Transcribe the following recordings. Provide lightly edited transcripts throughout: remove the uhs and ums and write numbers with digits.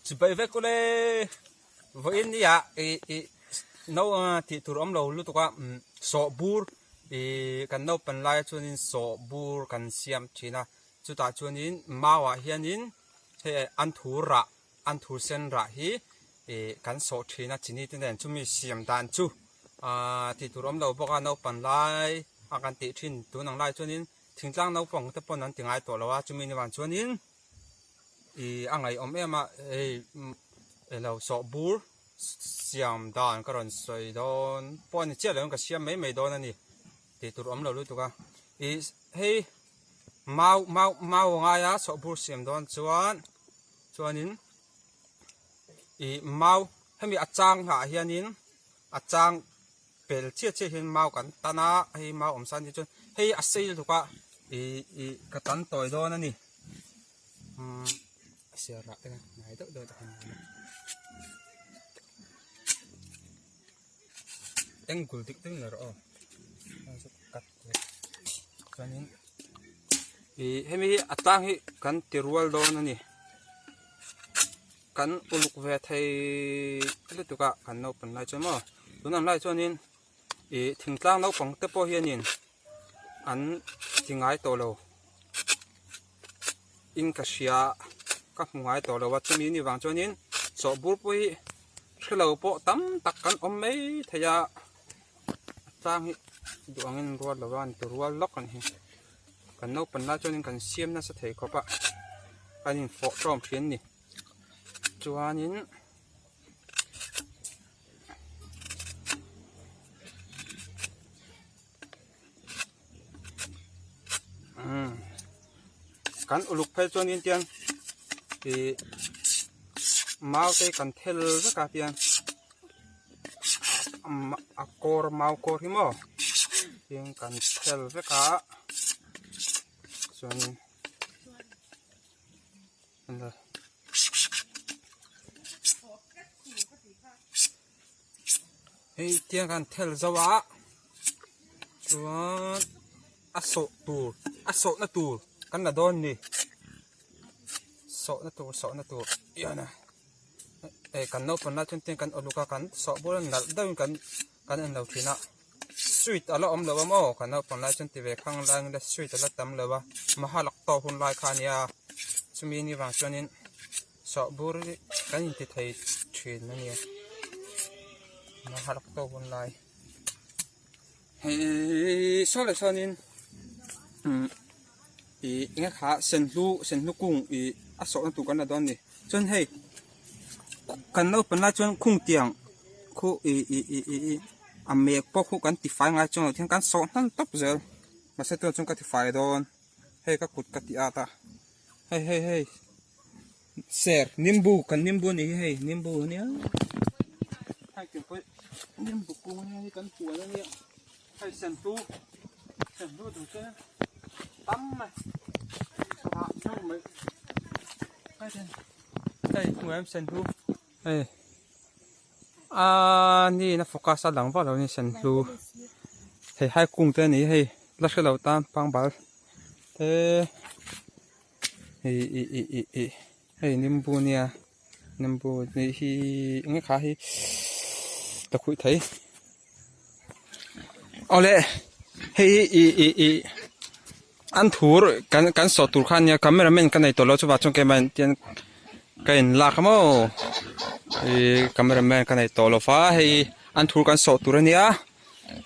Chibai vek ule vawiin ni ah ih ih no tih tur awm lo lutuk a sawh bur ih kan naupan lai ah chuanin sawh bur kan siam thin a chutah chuanin mau ah hianin hei an thur rah an thur sen rah hi ih kan sawh thin a chini te nen chumi siam dan chu ah tih tur awm lo bawk a naupan lai a kan tih thin tun ang lai chuanin thingtlang naupang te pawn an ti ngai tawh lo a chumi ni vang chuanin. Ih a ngaihawm em a hei elo sawh bur siam dan ka rawn sawi dawn pawh a ni chiah lo in ka siam mai mai dawn a ni tih tur awm lo lutuk a ih hei mau mau mau a ngai a sawh bur siam dawn chuan chuanin ih mau hemi a chang ah hianin a chang pel chiah chiah hian mau kan tan a hei mau awm san hi chuan hei a sei lutuk a ih ih ka tan tawi dawn a ni umm a siar rah te hnai deuh deuh tak a ni angle dik deuhin la rawh aw chuanin ih hemi hi a tlang hi kan ti rual dawn a ni. Kan uluk ve thei lutuk a kan naupang lai chuan maw tunah lai chuanin ih thingtlang naupang te pawh hianin an ti ngai tawh lo in ka hria ka hmu ngai tawh lo a chumi ni vang chuanin chawhbur pawh hi hrelo pawh tam tak kan awm mai thei a a tlang hi duh angin rual lo a an ti rual lawk a ni hi kan naupang lai chuanin kan siam nasa thei khawp a kan infawh ṭawm thin a ni. Chuanin umm kan uluk phei chuanin tiang ih mau te kan thel vek a tiang a kawr mau kawr hi maw tiang kan thel vek a chuanin. Hei tiang kan thel zo a chuan a sawh tur a sawhna tur kan la dawn ni sawhna tur sawhna tur hian a hei kan naupang lai chuan tiang kan awluk a kan sawh bur a nalh deuhin kan kan en lo thin a sweet a la awm lo a maw kan naupang lai chuan ti ve khang lai ang ila sweet a la tam lo a mahalak tawk hun lai kha a nia chumi ni vang chuanin sawhbur hi kan inti thei thin a nia mahalak tawk hun lai hei saw leh sawnin umm ih eng kha senhlu senhlu kung ih a sawhna tur kan la dawn a ni chuan hei kan naupang lai chuan khung tiang khu ih ih ih ih ih a mek pawh khu kan tifai ngai chuang lo khian kan sawh hnan tawp zel mahse tunah chuan ka tifai dawn hei ka kut ka ti at a hei hei hei ser nimbu kan nimbu a ni hi hei nimbu a nia hei nimbu kung a nia hei kan huan a nia hei senhlu senhlu tur chuan tam mai ah hnu mai hei hmuh em senhlu hei aaa ni na focus a lang vak lo ni senhlu hei hai kung te a ni hei la hre lo tan pangbal te ih ih ih ih ih hei nimbu nia nimbu nih hi eng nge kha hi ka khuih thei awle hei hi ih ih ih an thur kan kan sawh tur kha ania camera man ka nei tawh lo chuvang chuan keimah tian ka in lak a maw ih camera man ka nei tawh lo va hei an thur kan sawh tur ania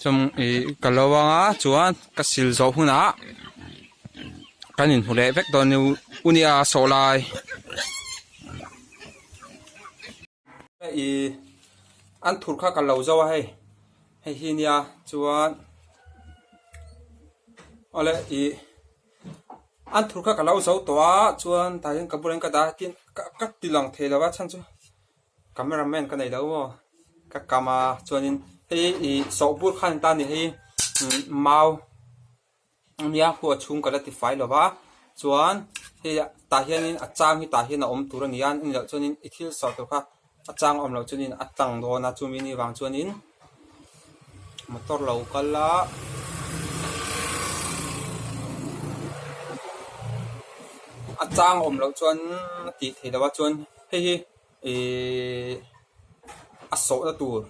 chuan ih ka lo anga chuan ka sil zawh hunah kan inhmu leh vek dawn u nia sawh lai. Ih an thur kha ka lo zo a hei hei hi nia chuan awle ih an thur kha ka lo zo tawh a chuan tah hian ka bulah hian ka dah a tin ka ti lang thei lo a chhan chu camera man ka nei lo maw ka kam a chuanin hei ih sawhbur khan ta a ni hei mau. Nia khu a chhung ka la ti fai lo va chuan hei tah hianin a chang hi tah hian a awm tur a ni a ni loh chuanin i thil sawh tur kha a chang a awm loh chuanin a tlang dawn a chumi ni vang chuanin motor lo kal a a chang a awm loh chuan a tih theih loh a chuan hei hi. Ihh a sawhna tur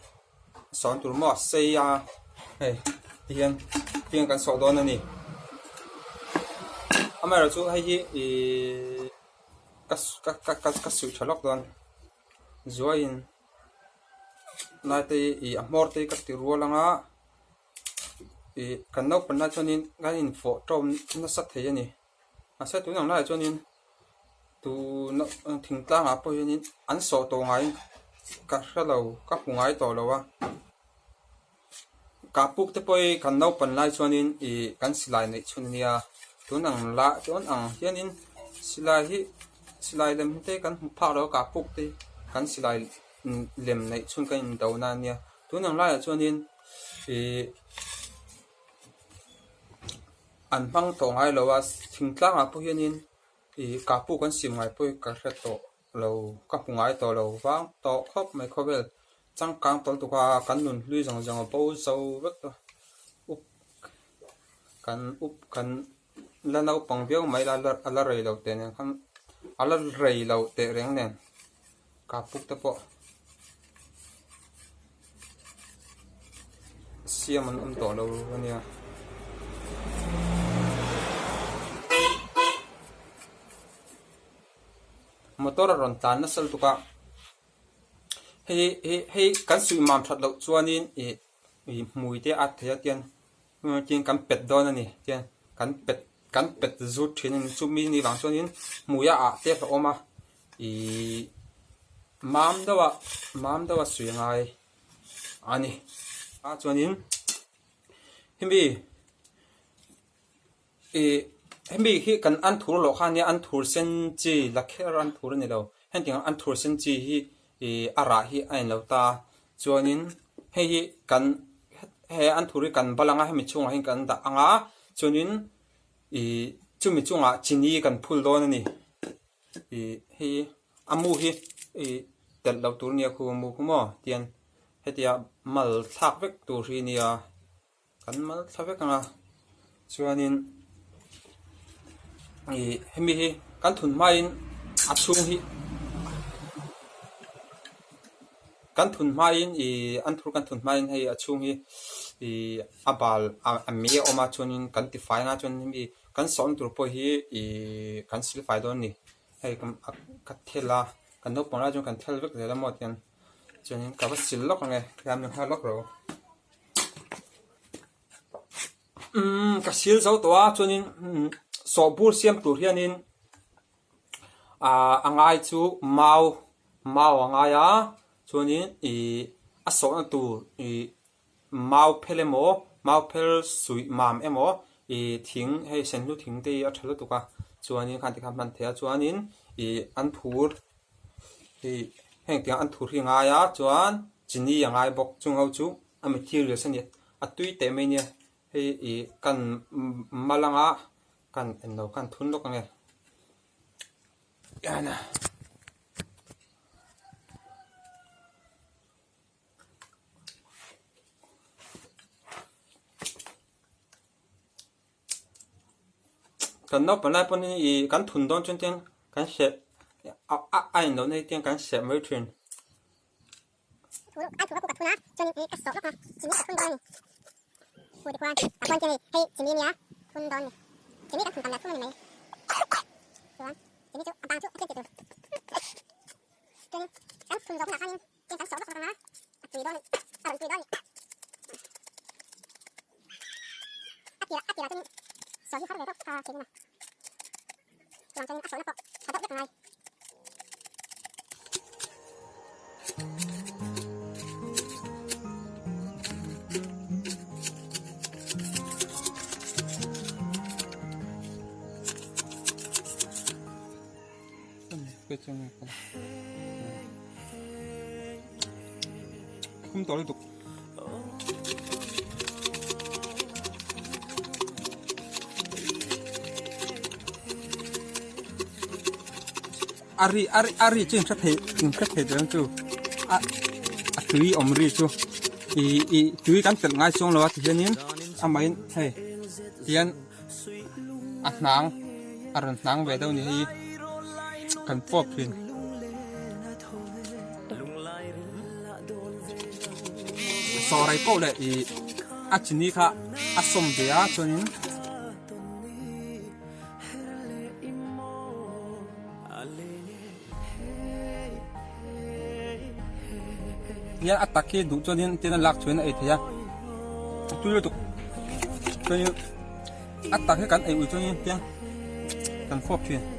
a sawhna tur maw a sei a hei tihian tihian kan sawh dawn a ni amaherawhchu hei hi ihh ka ka ka ka suih tha lawk dawn zuaiin lai te hi ih a hmawr te hi ka ti rual ang a ih kan naupang lai chuanin kan infawh tawm nasa thei a ni mahse tunang laiah chuanin. Tuna thingtlangah pawh hianin an sawh tawh ngaiin ka hre lo ka hmu ngai tawh lo a kahpuk te pawh hi kan naupan lai chuanin ih kan silai neih chhun a nia tun ang lah tun ang hianin silai hi silai lem te kan hmu phak lo a kahpuk te kan silai lem neih chhun kan indo na a nia tun ang laiah chuanin ih. An hmang tawh ngai lo a thingtlangah pawh hianin ih kahpuk kan siam ngai pawh hi ka hre tawh lo ka hmu ngai tawh lo vang tawh khawp mai khawvel changkang tawlh tuk a kan nun hlui zawng zawng a bo zo vek tawh up kan up kan la naupang viau mai la a la rei lo teh nen khan a la rei lo teh reng nen kahpuk te pawh siam an awm tawh lo a nia. Motor a rawn tlan nasa lutuk a hei hi hei kan suih mam that loh chuanin ih ih hmui te a at thei a tian tin kan pet dawn a ni tian kan pet kan pet zut thin a ni chumi ni vang chuanin hmui a ah te a awm a Ihh mam deuh a mam deuh a suih ngai a ni a chuanin hemi ih hemi hi kan an thur loh khan nia an thur sen chi la kher an thur a ni lo hetiang an thur sen chi hi ih a rah hi a inlo ta a chuanin hei hi kan he an thur hi kan bal ang a hemi chhungah hian kan dah ang a chuanin ih chumi chungah chini kan phul dawn a ni. Ih hei a mu hi ih telh loh tur nia khu mu khu maw tian hetia mal thlak vek tur hi nia kan mal thla vek ang a chuanin ih hemi hi kan thun hmain a chhung hi kan thun hmain ih an thur kan thun hmain hei a chhung hi ih a bal a mei a awm a chuanin kan tifai ang a chuan hemi Kan sawm tur pawh hi ihh kan sil fai dawn a ni hei ka thel a kan naupang lai chuan kan thel vek zel a maw tiang chuanin ka va sil lawk ang e khilai min nghal lawk ro umm ka sil zo tawh a chuanin sawhbur siam tur hianin ahh a ngai chu mau mau a ngai a chuanin ihh a sawhna tur ihh Mau phel emaw, mau phel suih mam emaw ih thing hei senhlu thing te hi a tha lutuk a, chuanin khan tikhan hman theih a, chuanin ih an thur ih heng tiang an thur hi a ngai a, chuan chini a ngai bawk, chung ho chu a materials a ni, a tui teh mai nia, hei ih kan mal anga kan englo khan thun lawk ange. Kan naupang lai pawhin ih kan thun dawn chuan tiang kan hreh a a in lohna hi tiang kan hreh mai thin. Tin kan sawh vak vak ang a, a tui dawn a rawn tui dawn a ni. A tirah a tirah chuanin sawi hi har ve deuh a thin a, chuvang chuanin a sawhna pawh tha deuh vek a ngai. Khum tawh lutuk. A ri a ri a ri chu in hre thei in hre thei dawn chu a a tui awm ri chu i i tui kan telh ngai chuang lo a tihianin amahin hei tihian a hnang a rawn hnang ve deuh a ni hei kan pawp thin. Sawh rei poh leh ih a chini kha a sawm ve a chuanin Nia a tak hi duh chuanin tin a lak chhuahin a ei thei a, a tui lutuk. Chuanin a tak hi kan ei ui chuanin tia kan fawp thin.